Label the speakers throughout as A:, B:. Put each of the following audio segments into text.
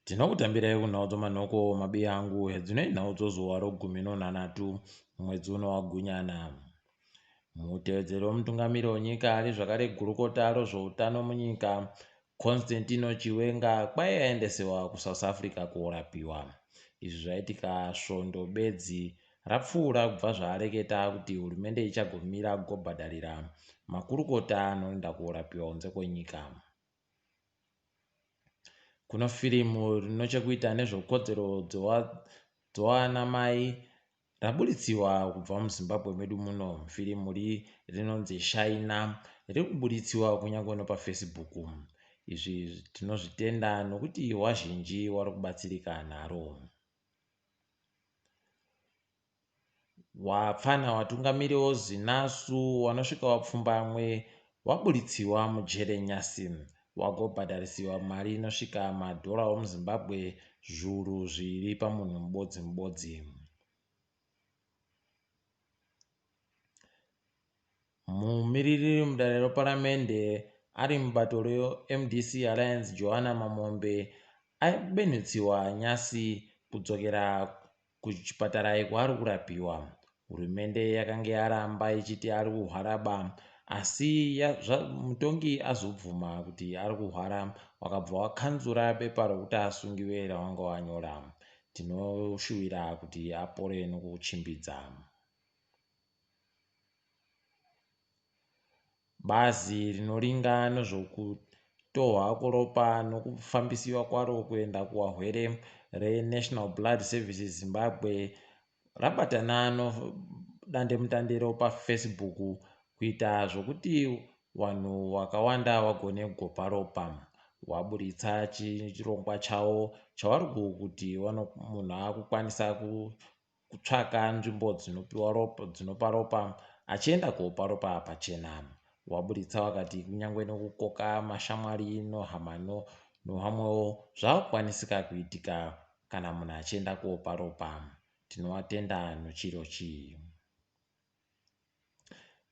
A: Tinokutambirai kunhau dzomanhoko mabiya angu hedzinoi nhau dzozuva rogumi nonhanhatu mumwedzi uno waGunyana. Mutevedzeri wemutungamiri wenyika ari zvakare gurukota rezveutano munyika Constantino Chiwenga kwai aendesewa kuSouth Africa korapiwa. Izvi zvaitika svondo bedzi rapfuura kubva zvaareketa kuti hurumende ichagomira kugobhadharira makurukota anoenda korapiwa kunze kwenyika. Kuno firimu rino chekuita nezvekodzero dzevanamai raburitsiwa kubva muZimbabwe medu muno. Firimu ri rinonzi Shaina riri kuburitsiwa kunyange nepaFacebook. Izvi tinozvitenda nokuti wazhinji wari kubatsirika naro. Wapfanha watungamiri woZinasu wanosvika wapfumbamwe waburitsiwa mujere nyasi wagobhadharisiwa mari inosvika madhora omuZimbabwe zviuru zviiri pamunhu mubodzi mubodzi. Mumiririri mudare reparamende ari mubato reMDC Alliance Joanna Mamombe abenhutsiwa nyasi kudzokera kuchipatara kwaari kurapiwa. Hurumende yakange yaramba ichiti ari kuhwaraba asi mutongi azobvuma kuti ari kuhwara wakabva wakanzura bepa rokuti asungiwe rawanga wanyora. Tinoshuvira kuti apore nokuchimbidza. Bazi rinoringa nezvekutorwa kweropa nokufambisiwa kwaro kuenda kuvahwere reNational Blood Services Zimbabwe rabatana nedandemutande repaFacebook kuita zvokuti vanhu vakawanda vagone kugopa ropa. Vaburitsa chirongwa chavo chavari kuti munhu akukwanisa kutsvaka nzvimbo dzinopiwa ropa, dzinopa ropa achienda kopa ropa pachena. Waburitsa wakati kunyange nokukoka mashamwari nohama novamwewo zvakukwanisika kuitika kana munhu achienda kopa ropa. Tinowatenda nochirochi.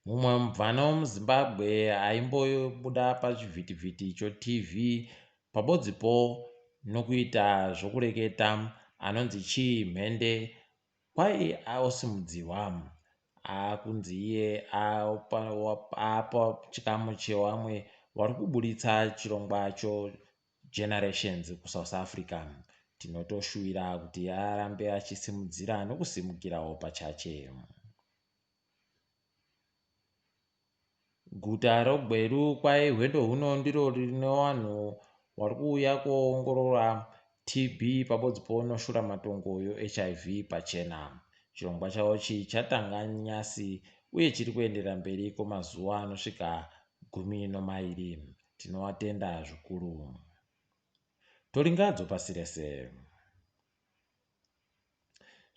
A: Mumwe mubvana wemuZimbabwe aimbobuda pachivhitivhiti choTV pabodzipo nokuita zvokureketa anonzi Chii Mhende kwai osimudziwa akunzi iye apa chikamu chevamwe vari kuburitsa chirongwa choGenerations kuSouth Africa. Tinotoshuvira kuti arambe achisimudzira nokusimukirawo pachache. Guta reGweru kwai hwendo huno ndiro rine vanhu vari kuuya koongorora TB pabodzipo neshuramatongo yeHIV pachena. Chirongwa chavo ichi chatanga nyasi uye chiri kuenderera mberi kwemazuva anosvika 12. Tinovatenda zvikuru. Toringadzo pasi rese.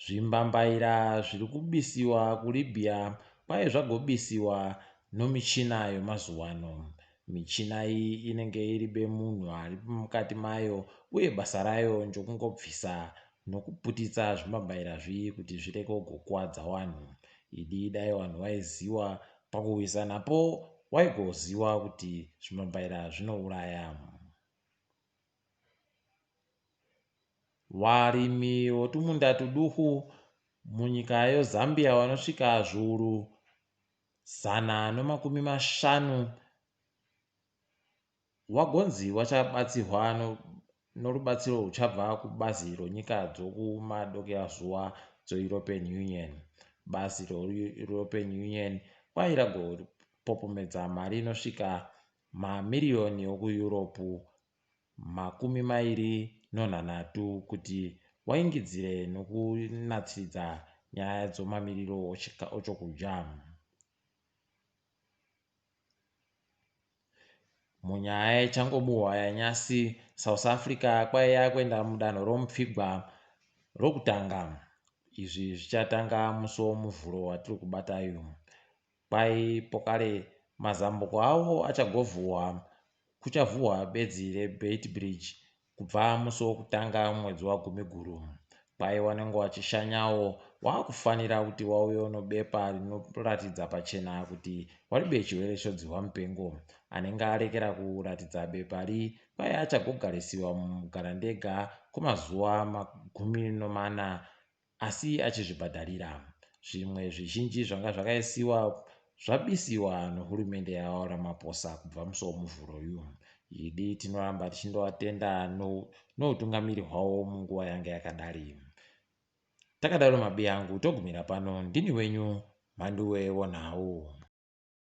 A: Zvimbambaira zviri kubisiwa kuLibya kwai zvagobisiwa nomichina yomazuvano. Michina iyi inenge iri bemunhu ari mukati mayo uye basa rayo ndokungobvisa nokuputitsa zvimbambaira zviyi kuti zvirege kugokuvadza vanhu. Idi dai vanhu vaiziva pakuwisa napo waigoziva kuti zvimbambaira zvinouraya. Varimi votumunda tuduku munyika yeZambia vanosvika zviuru 150 vagonzi vachabatsirwa norubatsiro ruchabva kubazi ronyika dzokumadokerazuva dzeEuropean Union. Bazi reEuropean Union kwai ragopopomedza mari inosvika mamiriyoni okuEurope 23 kuti waingidzire nokunatsiridza nyaya dzomamiriro ochokudya. Munyaya ichangobuhwa yanyasi, South Africa kwai yakuenda mudanho romupfigwa rokutanga. Izvi zvichatanga musi woMuvhuro watiri kubata uyu. Kwai pokare mazambuko avo achagovhuhwa kuchavhuhwa bedzi reBeitbridge kubva musi wokutanga mwedzi waGumiguru. Kwai wanenge wachishanyawo wakufanira kuti wauye unobepa rinoratidza pachena kuti waribe chirwere chodzihwa mupengo. Anenge arekera kuratidza bepa ri kwai achagogarisiwa mugarandega kwemazuva 14 asi achizvibhadharira. Zvimwe zvizhinji zvanga zvakaisiwa zvabisiwa nehurumende yaVaRamaphosa kubva musi woMuvhuro uyu. Idi tinoramba tichindovatenda noutungamiri hwavo munguva yanga yakadari. Takadaro mabiyangu togumira pano. Ndini wenyu Mhanduwe Wonhau.